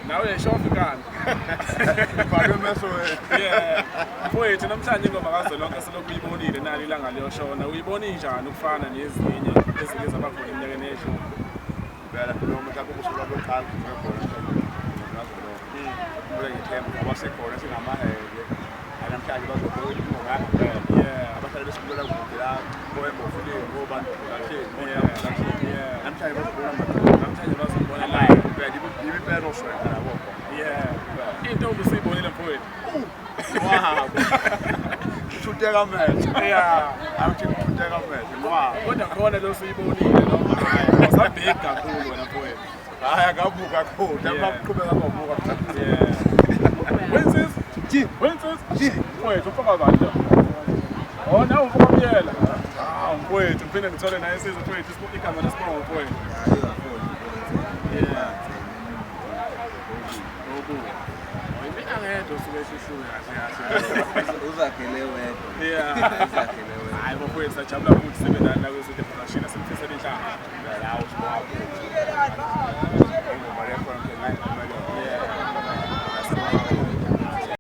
Nawe uyayishofa inkani. Ibhalwe emesweni. Yeah. Mfowethu, namhlanje ingoma kazwelonke selokhu uyibonile, nali ilanga liyoshona. Uyibona injani ukufana nezinye ezike zaba khona eminyakeni eyedlule? Impela noma mhlawumbe kusuka lokuqala kufike khona kazwelonke. Kumele ngithembe ngoba sekhona singamahele. Namhlanje bazobona ingoma yangempela. Abahlale besibukela kude la koembofuleni kobantu production, production. Namhlanje bazobona madoda. Namhlanje bazobona live. Impela impela oswenka labo. Yeah. Into obusiyibonile, mfowethu. Wow. Ngithunteka amehlo. Awuthi ngithunteka amehlo. Wow. Kodwa khona lo siyibonile noma awusabheki kakhulu wena, mfowethu? Hayi, akabuka kakhulu. Lapha kuqhubeka kwabuka. Wensizwa. Wensizwa. Mfowethu, umfoka bani lo? Oh, nawe umfoka Biyela. Ah, mfowethu, ngiphinde ngithole naye insizwa, mfowethu, igama lesibongo, mfowethu? Yeah. Obuya. Mina ngedwa usuke ehluhluke kahle kahle. Uzakhele wedwa. Uzakhele wedwa. Hayi bafowethu, sajabula ukuthi sibe nani la kwezinto production, asimfisele inhlanhla. Hawu, sibonga.